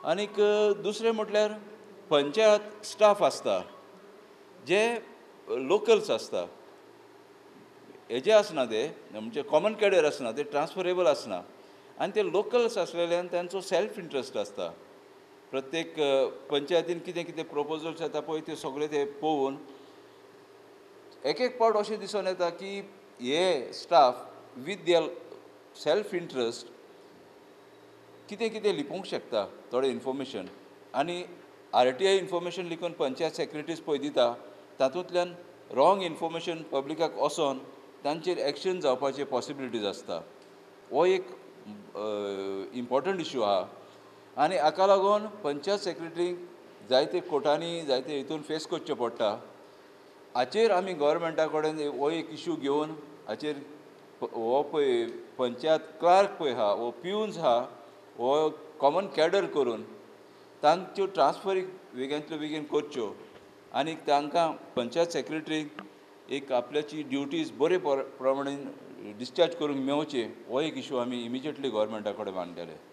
आनीक दुसरें म्हटल्यार पंचायत स्टाफ आसता जे लोकल्स आसता, हेजे आसना, ते म्हणजे कॉमन कॅडर आसना, ते ट्रान्सफरेबल आसना आनी ते लोकल्स आसलेल्यान तांचो सेल्फ इंट्रस्ट आसता. प्रत्येक पंचायतीन कितें कितें प्रोपोजल्स येता पळय ते सगळे ते पळोवन एक एक पावट अशें दिसून येता की हे staff with their self interest कितें कितें लिपोवंक शकता थोडें इन्फॉर्मेशन आनी आरटीआय इन्फॉर्मेशन लिपोवन पंचायत सेक्रेटरीज पळय दिता तातूंतल्यान रॉंग इन्फॉर्मेशन पब्लिकाक वचोन तांचेर एक्शन जावपाचे पॉसिबिलिटीज आसता. हो एक इम्पोर्टंट इश्यू आहा आनी हाका लागून पंचायत सेक्रेटरीक जायते कोर्टांनी जायते हितून फेस करचें पडटा. हाचेर आमी गोवोरमेंटा कडेन हो एक इश्यू घेवन हाचेर हो पळय पंचायत क्लार्क पळय आहा वो प्यून्स आहा हो कॉमन कॅडर करून तांच्यो ट्रान्सफरी बेगिनांतल्यो बेगीन करच्यो आनी तांकां पंचायत सेक्रेटरीक एक आपल्याची ड्युटीज बरे प्रमाणे डिस्चार्ज करूंक मेवचे हो एक इशू आमी इमिजिएटली गोवोरमेंटा कडेन मांडटले.